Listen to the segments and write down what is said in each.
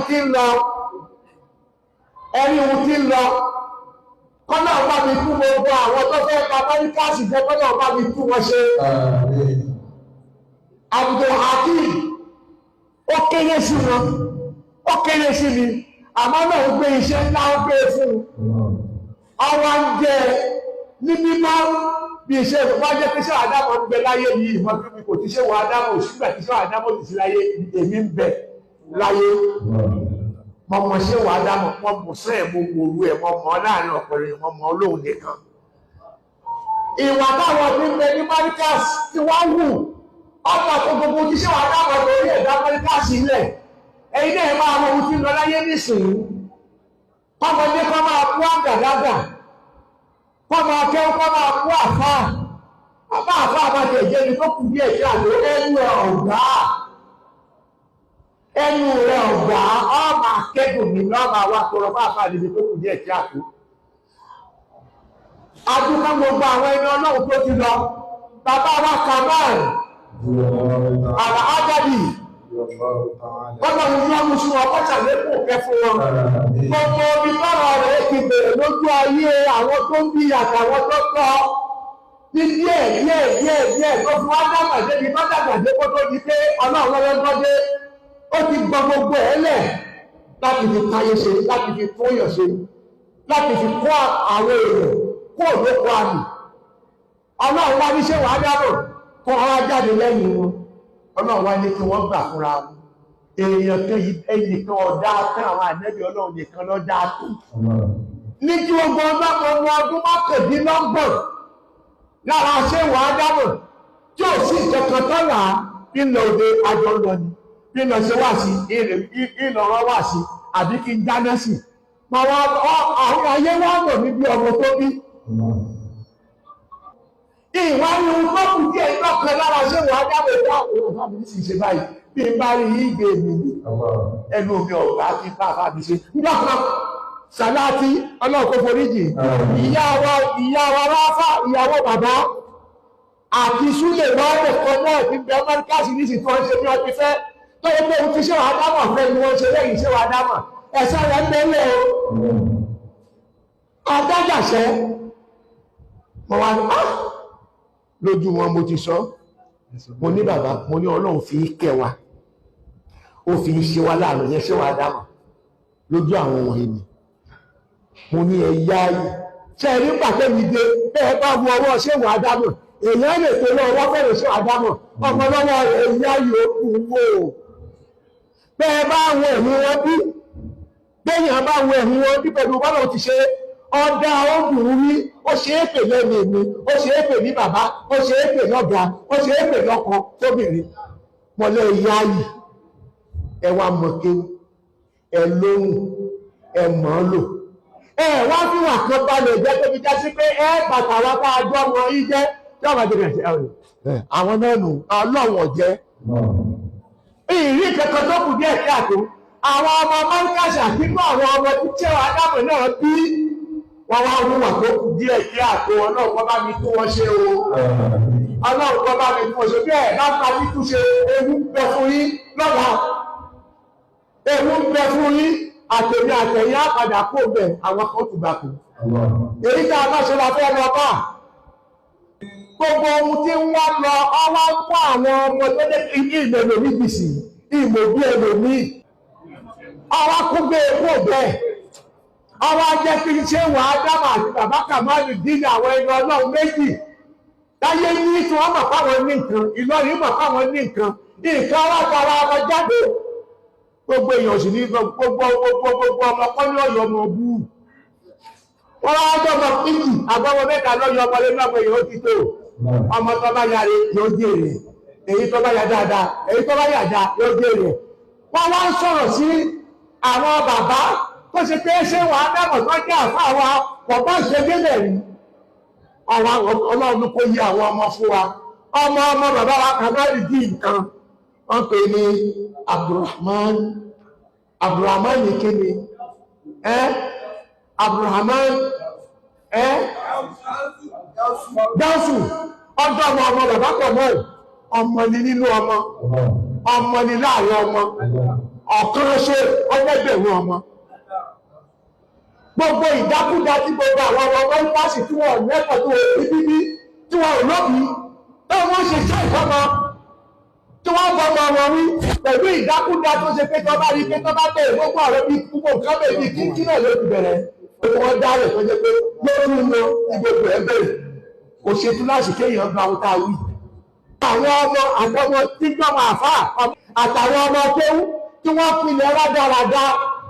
tí ń lọ, ẹ̀rí ohun tí ń lọ. Kọ́nà bá mi kú gbogbo àwọn tó fẹ́ pa Amẹ́ríkàsì jẹ́, kọ́nà bá mi kú wọn ṣe. Abdulhakeem ó kéré sí wọn, ó kéré sí mi, àmọ́ náà ó gbé iṣẹ́ ńlá, ó gbé fún un. Ọwọ́ ń jẹ ní mímọ́ bí iṣẹ́ wá jẹ́ pé ṣé àdámọ̀ ń bẹ láyé yìí, ìmọ̀ bí mi kò ti ṣe wọ àdámọ̀ sígbà tí ṣé àdámọ̀ ti sí láyé, èmi ń bẹ láyé. Mo mọ̀ ṣé wọ àdámọ̀, mo mọ̀ sẹ́ ẹ̀, mo mọ̀ òru ẹ̀, mo mọ̀ láàrin ọ̀pọ̀lọpọ̀, mo mọ̀ olóhùn nìkan. Ìwà táwọn ti ń bẹ ní Markaz tí wọ́n wù ọ̀pọ̀ àti gbogbo tí ṣé wọ àdámọ̀ lórí ẹ̀dá Markaz ilẹ̀. Ẹ̀yin náà máa mọ ohun tí ń lọ láyé nísìnyí. Kọ́mọdé kọ́ máa kú àgàdàgà, kọ́ máa kẹ́, kọ́ máa kú àfáà. Àbá àfáà bá ti ẹ̀jẹ̀ ni tó kù díẹ̀ kí àlọ́ ẹnu ẹ̀ ọ̀gbá. Ẹnu rẹ̀ ọ̀gbá, ọ máa kẹ́dùn mi lọ́ máa wá tọrọ bá àfáà níbi tó kù díẹ̀ kí àtó. Adúgbò gbogbo àwọn ẹni Ọlọ́run tó ti lọ. Bàbá wa Kamal, àrà Ágádì, Ọlọ́run yọ́nú sí wọn, kó ṣàlékún òkẹ́ fún wọn. Gbogbo omi bára rẹ̀ ti bẹ̀rẹ̀ lójú ayé àwọn tó ń bí àtàwọn tó tọ́ ní díẹ̀ díẹ̀ díẹ̀ díẹ̀ tó fi wá dàgbà débi bá dàgbà dé kó tó di pé Ọlọ́run lọ́wọ́ gbọ́dé. Ó ti gbọ́ gbogbo ẹ̀ lẹ̀ láti fi táyé ṣe, láti fi tó yàn ṣe, láti fi kó àwọn èèyàn kó òlóko àmì. Ọlọ́run wá ní ṣé wàá dábò kó wá jáde lẹ́yìn wọn. Ọlọ́run wá ní kí wọ́n gbà fúnra wọn. Èèyàn kan yìí, ẹnìkan ọ̀dá tán, àwọn ànẹ́bí Ọlọ́run nìkan ló dáa tó. Ní kí gbogbo ọmọ ọdún 29 lára ṣé wàá dábò tí ò sí ìkankan tọ́lá ńlọ òde àjọ lọ ni, ńlọ ṣe wá sí ìlọrọ wá sí àbí kí n dáná sí. Àwọn ayé wá mọ̀ mí bí ọmọ tó bí. Ìwà ni ohun tó kù díẹ̀ lọ́kàn lára ṣé wàá dábò bá òun fábí sì ṣe báyìí bí n bá rí ìgbé mi ní ẹnu mi ọ̀gá kí n bá fábí ṣe. Lọ́kàn Sàláàtì Ọlọ́run kó foríjì. Ìyá wa Ráfà, ìyàwó bàbá àti Súlè lọ́rọ̀ kan náà ti bẹ Amẹ́ríkàsì ní ìsìn tó ń ṣe bí wọ́n ti fẹ́. Tó yẹ pé ohun tí ṣé wàá dámọ̀ fẹ́ ni wọ́n ṣe lẹ́yìn ṣé wàá dámọ̀. Ẹ̀sán rẹ̀ ń bẹ́lẹ̀ o. Adájàṣẹ́ mo wá ní lójú wọn mo ti sọ. Mo ní bàbá, mo ní Ọlọ́run fi kẹ́ wa, ó fi ṣe wá láàrin yẹn ṣé wàá dámọ̀ lójú àwọn wọ̀nyí ni. Mo ní ẹ yá yìí ṣe rí pàtẹ́ mi dé bẹ́ẹ̀ bá wo ọwọ́ ṣé wàá dámọ̀, èèyàn lè tó lọ́wọ́ fẹ́rẹ̀ ṣé wàá dámọ̀, ọmọ lọ́wọ́ rẹ̀ yá yìí ó kú wò ó. Bẹ́ẹ̀ bá wo ẹ̀mí wọn bí, bẹ́ẹ̀yàn bá wo ẹ̀mí wọn bí pẹ̀lú bọ́lá ti ṣe ọ̀dà ọ̀dùn rí, ó ṣe é pè lẹ́nu mi, ó ṣe é pè ní bàbá, ó ṣe é pè lọ́gà, ó ṣe é pè lọ́kọ tóbìnrin. Mọ̀lẹ́ ìyá yìí, ẹ wá mọ̀ kéwú, ẹ lóhùn, ẹ mọ̀ ọ́ lò. Ẹ wá fi wà kan balẹ̀ jẹ́ tóbi já sí pé ẹ bàtà wa bá a jọ ọmọ yìí jẹ́ tí ọmọ àti ẹ̀ àwọn náà nù ọlọ́wọ̀n jẹ́. Ìrí kankan tó kù díẹ̀ kí àtó, àwọn ọmọ Mọ́ńkàṣà nínú àwọn ọmọ tí Ádámù náà bí wọ́n wá wúwà tó kù díẹ̀ kí àtó. Ọlọ́run kó bá mi tún wọn ṣe o. Ọlọ́run kó bá mi tún wọn ṣe. Bí ẹ̀ bá pa títún ṣe, ewu ń bẹ fún yín lọ́la. Ewu ń bẹ fún yín, àtẹ̀mí àtẹ̀yìn àpàdà kó bẹ̀ àwọn kan tún gbà kú. Èyí tá a bá ṣe la fẹ́ lọ bá. Gbogbo ohun tí wọ́n lọ, ọwọ́ ń kó àwọn ọmọ tó dé ìmọ̀ ẹlòmíì bìsì, ìmọ̀ bí ẹlòmíì. Ọwọ́ kún gbé kó bẹ́ẹ̀. Ọwọ́ jẹ́ kí n ṣe wàá dámà àti bàbá Kàmáàlù dín ní àwọn ẹni Ọlọ́run méjì. Láyé ní tí wọ́n mọ̀ fáwọn ní nǹkan, Ìlọrin mọ̀ fáwọn ní nǹkan, nǹkan wá tara ọmọ jáde. Gbogbo èèyàn sì ní gbogbo gbogbo ọmọ kọ́ ní ọ̀yọ́ ọmọ bú. Wọ́n wá jọ ọmọ méjì, àgbọ̀mọ mẹ́ta lọ́yọ̀ ọmọ lẹ́nu ọmọ èèyàn ó ti tó. Ọmọ tó bá yára yóò jèrè, èyí tó bá yà dáadáa, èyí tó bá yà dáa yóò jèrè. Wọ́n wá ń sọ̀rọ̀ sí àwọn bàbá tó ṣe pé ṣé wàá dábọ̀ tó jẹ́ àfáà wa kò bá ṣe délẹ̀ rí. Ọlọ́run kò yí àwọn ọmọ fún wa. Ọmọ ọmọ bàbá wa kan náà di nǹkan. Wọ́n pè ní Abdulrahman. Abdulrahman ní kíni? Abdulrahman Gáúsù. Ọjọ́ ọmọ ọmọ bàbá pọ̀ mọ́ ọmọ ni nínú ọmọ, ọmọ ni láàrin ọmọ. Ọ̀kan ṣe ọlẹ́gbẹ̀rún ọmọ. Gbogbo ìdákúdá tí gbogbo àwọn ọmọ mọ́ríkàsì tí wọ́n lẹ́kọ̀ọ́ tó ní bíbí tí wọ́n lóbi tó wọ́n ṣe ṣe ìfọ́mọ tí wọ́n fọmọ wọn wí pẹ̀lú ìdákúdá tó ṣe pé tọ́ba rí pé tọ́ba bẹ̀rẹ̀ gbogbo ọ̀rọ̀ bí gbogbo nǹkan bẹ̀rẹ̀ bí kíkí náà ló ti bẹ̀rẹ̀ pé wọ́n dálẹ̀ tó jẹ́ pé lórí wọn ní gbogbo ẹ̀ bẹ̀rẹ̀. Kò ṣe túláàsì kéèyàn gba ohun tá a wí. Àwọn ọmọ àtọmọ tí gbọmọ àfáà àtàwọn ọmọ kéwú tí wọ́n pilẹ̀ rádaràda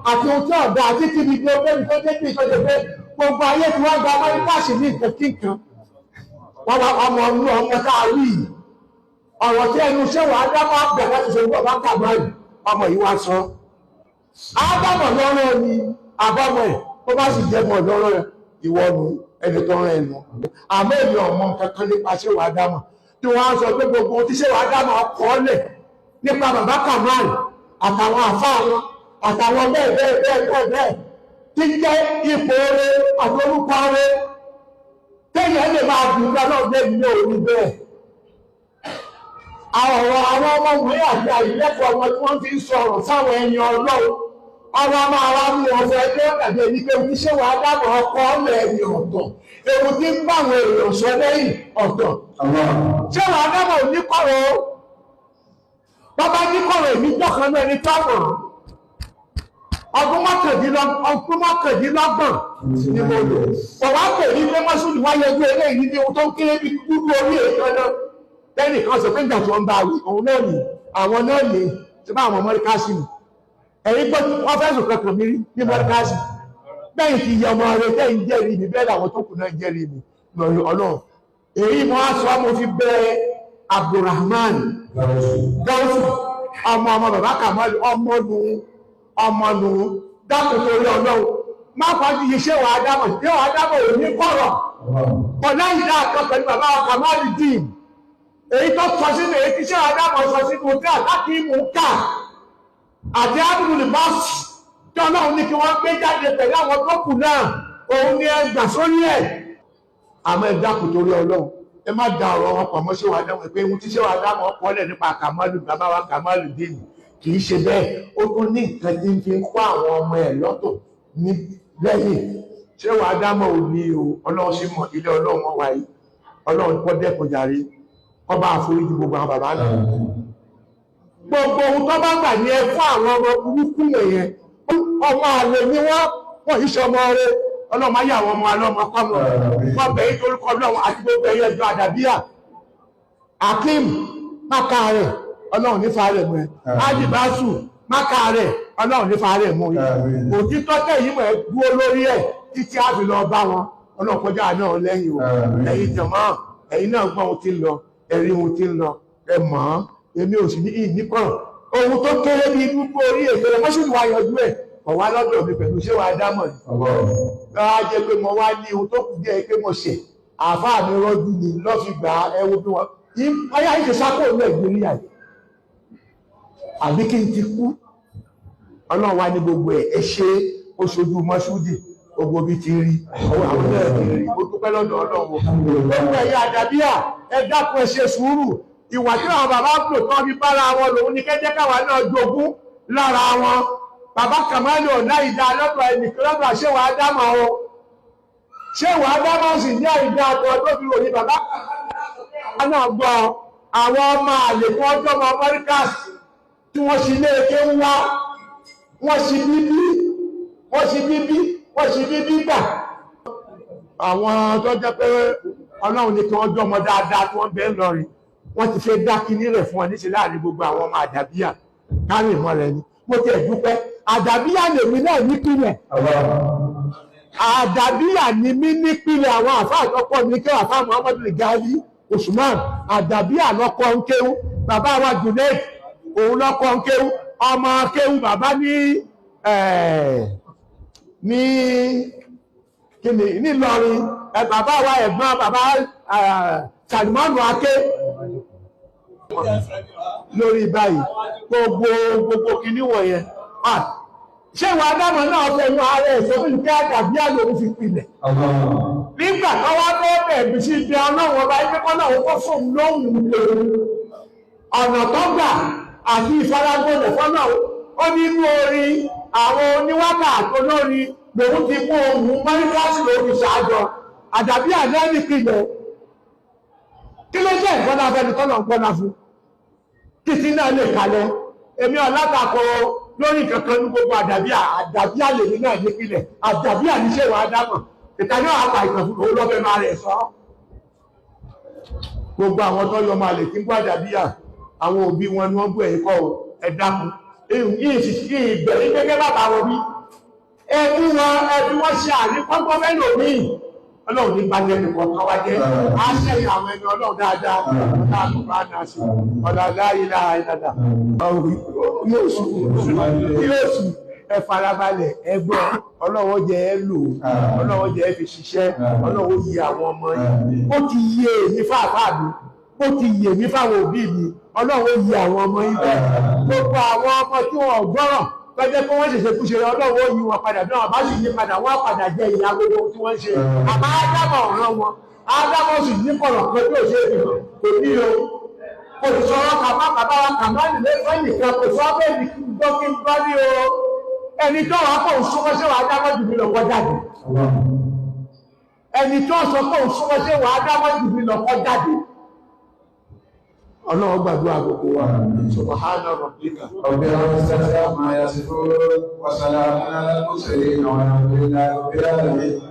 àti ohun tí ọ̀dà àti tí ibi gbogbo ẹni tó débi ìtọ́jú pé gbogbo ayé tí wọ́n gba amẹ́ríkàsì ní nǹkan kí nǹkan. Wọ́n wá ọmọ ọmọ ọmọ tá a wí yìí. Ọ̀rọ̀ tí ẹnu iṣẹ́ wàá dámọ̀ bẹ̀rẹ̀ láti ṣe gbọ́ bá kà báyìí ọmọ yìí wá sọ. Ádámọ̀ lọ́rọ̀ ni àbọ̀mọ̀ ẹ̀ tó bá sì jẹ́ mọ̀ lọ́rọ̀ ẹ̀ ìwọ nu ẹni tó rán ẹnu. Àmọ́ èmi ọmọ kankan nípa ṣé wàá dámọ̀ tí wọ́n á sọ pé gbogbo tí ṣé wàá dámọ̀ ọkọ̀ lẹ̀ nípa bàbá Kamal àtàwọn àfáà wọn àtàwọn bẹ́ẹ̀ bẹ́ẹ̀ bẹ́ẹ̀ bẹ́ẹ̀ bẹ́ẹ̀ tí ń jẹ́ ipò oore àti orúkọ oore téèyàn lè máa dùn ún lọ́dọ̀ ní òní bẹ́ẹ̀. Ọ̀rọ̀ àwọn ọmọ wọ̀nyí àti àìlẹ́kọ̀ọ́ wọn tí wọ́n fi ń sọ̀rọ̀ sáwọn ẹni Ọlọ́run ọmọ máa wá mú ọ̀fẹ́ ẹgbẹ́ tàbí ẹni pé oníṣẹ́ wa dábọ̀ ọkọ̀ ọ̀lẹ̀ ẹni ọ̀tọ̀ ewu tí ń bá àwọn èèyàn sọ lẹ́yìn ọ̀tọ̀. Ṣé wàá dábọ̀ oníkọ̀rọ̀ bàbá níkọ̀rọ̀ èmi jọ̀kan náà ẹni tọ́wọ̀n ọdún mọ́kàndínlọ́gbọ̀n ni mo lò. Ọ̀wá pè ní pé mọ́sùlùmí wáyé ẹgbẹ́ eléyìí ní ohun tó ń kéré bí dúdú orí èèyàn náà. Lẹ́nìkan sọ pé nígbà tí wọ́n ń bá wí òun náà nì àwọn náà nì tí bá àwọn mọ́ríkásì nì. Ẹ̀yin gbọ́ wọ́n fẹ́sùn kankan mi rí ní mọ́ríkásì. Bẹ́ẹ̀ ti yẹ ọmọ rẹ tẹ́yìn jẹ́rìí mi bẹ́ẹ̀ làwọn tó kù náà jẹ́rìí mi lọ́rọ̀ Ọlọ́run. Èyí mo á sọ mo fi bẹ Abdulrahman Gawusu ọmọ ọmọ bàbá Kamal ọmọ nù ọmọ nù dákun torí Ọlọ́run má fàájú iṣẹ́ wàá dámọ̀ ṣé wàá dámọ̀ ò ní kọ̀rọ̀ ọ̀nà ìdá kan pẹ̀lú bàbá Kamal dín èyí tó sọ sínú èyí tí ṣé wàá dámọ̀ sọ sínú tí àtàkì mú ká àti ábùdù bọ́ọ̀sì tí Ọlọ́run ní kí wọ́n gbé jáde pẹ̀lú àwọn tó kù náà òun ni ẹ gbà sórí ẹ̀. Àmọ́ ẹ dákun torí Ọlọ́run ẹ má da ọ̀rọ̀ wọn pọ̀ mọ́ ṣé wàá dámọ̀ pé ohun tí ṣé wàá dámọ̀ kọ́lẹ̀ nípa Kamalu bàbá wa Kamalu dín kì í ṣe bẹ́ẹ̀. Ó tún ní nǹkan tí ń fi kó àwọn ọmọ ẹ̀ lọ́tọ̀ ní lẹ́yìn. Ṣé wàá dámọ̀ ò ní o Ọlọ́run sì mọ̀ ilé Ọlọ́run wọn wáyé Ọlọ́run kọ́ dẹ́kun jàre kọ́ bá àforíjì gbogbo àwọn bàbá náà. Gbogbo ohun tó bá gbà ní ẹ fún àwọn ọmọ burúkú wọ̀nyẹn ọmọ àlè ni wọ́n wọ́n yìí ṣe ọmọ rẹ Ọlọ́run ayé àwọn ọmọ alọ́mọ kọ́mọ wọ́n bẹ̀ẹ́ torúkọ Ọlọ́run àti gbogbo ẹ̀yẹ ẹjọ́ àdàbíyà Akim máka rẹ̀ Ọlọ́run nífa rẹ̀ mú ẹ Ajibasu máka rẹ̀ Ọlọ́run nífa rẹ̀ mú ẹ òtítọ́ tẹ̀yìn mọ̀ ẹ dúró lórí ẹ̀ títí á fi lọ bá wọn Ọlọ́run kọjá náà lẹ́yìn o. Ẹ̀yin jọ̀mọ́ ẹ̀yin náà gbọ́ ohun tí ń lọ ẹ̀rí ohun tí ń lọ ẹ mọ̀ ọ́n èmi ò sì ní ìníkọ̀rọ̀ ohun tó kéré bí dúpọ̀ orí ètò rẹ̀ mọ́ṣúlù wa yanjú ẹ̀ ọ̀wá lọ́dọ̀ mi pẹ̀lú ṣé wàá dámọ̀ ni. Lọ́wọ́ jẹ́ pé mo wá ní ohun tó kù díẹ̀ pé mo ṣe àáfàá mi rọ́jú ni lọ́fi gbà á ẹ wo bí wọ́n ọyá yìí ṣe sákò ní Nàìjíríà yìí àbí kí n ti kú. Ọlọ́run wá ní gbogbo ẹ̀ ẹ ṣe ó ṣojú mọ́ṣúdì gbogbo bí ti rí ọwọ́ àwọn náà ti rí mo dúpẹ́ lọ́dọ̀ Ọlọ́run. Gbogbo ẹ̀yà àdàbíà ẹ dákun ẹ ṣe sùúrù. Ìwà tí àwọn bàbá lò tán fi bára wọn lòun ní kẹ́jẹ́ káwa náà jogún lára wọn. Bàbá Kamalu ọ̀nà ìdá lọ́dọ̀ ẹnìkan lọ́dọ̀ ṣé wàá dámọ̀ o ṣé wàá dámọ̀ sì ní àìdá àtọ̀ tó fi ròyìn bàbá Kamalu náà gbọ́ àwọn ọmọ àlè fún ọjọ́ ọmọ Amẹ́ríkàs tí wọ́n ṣe ilé eke ń wá wọ́n ṣe bíbí wọ́n ṣe bíbí wọ́n ṣe bíbí gbà. Àwọn tó jẹ́ pé Ọlọ́run ní kí wọ́n jọ ọmọ dáadáa tí wọ́n bẹ́ẹ̀ lọrin wọ́n ti fẹ́ dá kinní rẹ̀ fún ọ níṣẹ́ láàrin gbogbo àwọn ọmọ àdàbíyà kárìn mọ́ rẹ ni. Mo ti ẹ̀ dúpẹ́ àdàbíyà lèmi náà nípìnlẹ̀ àdàbíyà ni mí nípìnlẹ̀ àwọn àfáà àtọ́kọ́ mi kí àfáà Muhammadu Gali Usman àdàbíyà lọ́kọ́ ń kéwú bàbá wa Junaid òun lọ́kọ́ ń kéwú ọmọ kéwú bàbá ní ní kíni nílọrin bàbá wa ẹ̀gbọ́n bàbá Salimanu Ake lórí báyìí gbogbo gbogbo kìíní wọ̀nyẹn. Ṣé ìwà ádámọ̀ náà fẹnu ara ẹ̀ sọ fún ìpé àdàbí àlòun fi pilẹ̀ nígbà tó wá bẹ́ẹ̀ bí sí ibi Ọlọ́run ọba ẹgbẹ́ kọ́ náà ó kọ́ fóun lóhùn lòun ọ̀nà tó gbà àti ìfaragbọ́nà fọ́nà Ó ní inú orin àwọn oníwákà àtolórin lòun ti mú ohun mọ́ríkásì lórí ṣáájọ. Àdàbí àná nìpìlẹ̀. Kí ló jẹ́ ìgbọ́nà fẹ́ni tọ́lọ̀ ń gbọ́nà fún? Títí náà lè kalẹ̀. Èmi ọ̀làtàkọ lórí kankan ní gbogbo àdàbí àdàbí àlèmí náà nípìnlẹ̀. Àdàbí àníṣe wà á dámọ̀. Ìta náà àpà ìtàn fún òun lọ́fẹ̀ẹ́ máa rẹ̀ sọ. Gbogbo àwọn tó yọ máa lè kí ń gbọ́ àdàbí à, àwọn òbí wọn ni wọ́n bú ẹ̀yìn kọ́ ẹ dákun. Ìgbẹ̀rí gẹ́gẹ́ bàbá wọn bí. Ẹbí wọn ẹbí wọn ṣe àríkọ́gbọ́n mẹ́lòmíì. Ọlọ́run ní bá jẹ́ nìkan kan wá jẹ́. Á ṣẹ̀yìn àwọn ẹni Ọlọ́run dáadáa. Ọlọ́run bá náà sí. Ọlọ́run ilaha illallah. Yóò sùn, yóò sùn. Ẹ farabalẹ̀, ẹ gbọ́. Ọlọ́run jẹ́ ẹ lò. Ọlọ́run jẹ́ ẹ fi ṣiṣẹ́. Ọlọ́run yí àwọn ọmọ yìí. Ó ti yé èmi fáfáà mi. Ó ti yé èmi fáwọn òbí mi. Ọlọ́run yí àwọn ọmọ yìí bẹ́ẹ̀. Gbogbo àwọn ọmọ tí wọ́n gbọ́ràn lọ́jọ́ pé wọ́n ṣẹ̀ṣẹ̀ kúṣe Ọlọ́run ó yí wọn padà bí wọn bá sì yí padà wọ́n á padà jẹ ìyá gbogbo tí wọ́n ń ṣe. Àmọ́ Ádámọ̀ ọ̀ràn wọn. Ádámọ̀ sì ní kọ̀rọ̀ kan tí ò ṣe é fìhàn. Kò ní o. Kò sì sọ̀rọ̀ kàmá bàbá wa kàmá nílé fẹ́yìn kan kò sọ bẹ́ẹ̀ ní kí n gbọ́ kí n gbọ́ ní o. Ẹni tó wàá kó súnmọ́ sí wàá dámọ̀ jù mí lọ kọ́ jáde. Ẹni tó sọ pé òun súnmọ́ sí wàá dámọ̀ jù mí lọ kọ́ jáde. Ọlọ́run gbàdúrà gbogbo wa. Subhana rabbika. رب العزة عما يصفون وسلام على المرسلين والحمد لله رب العالمين.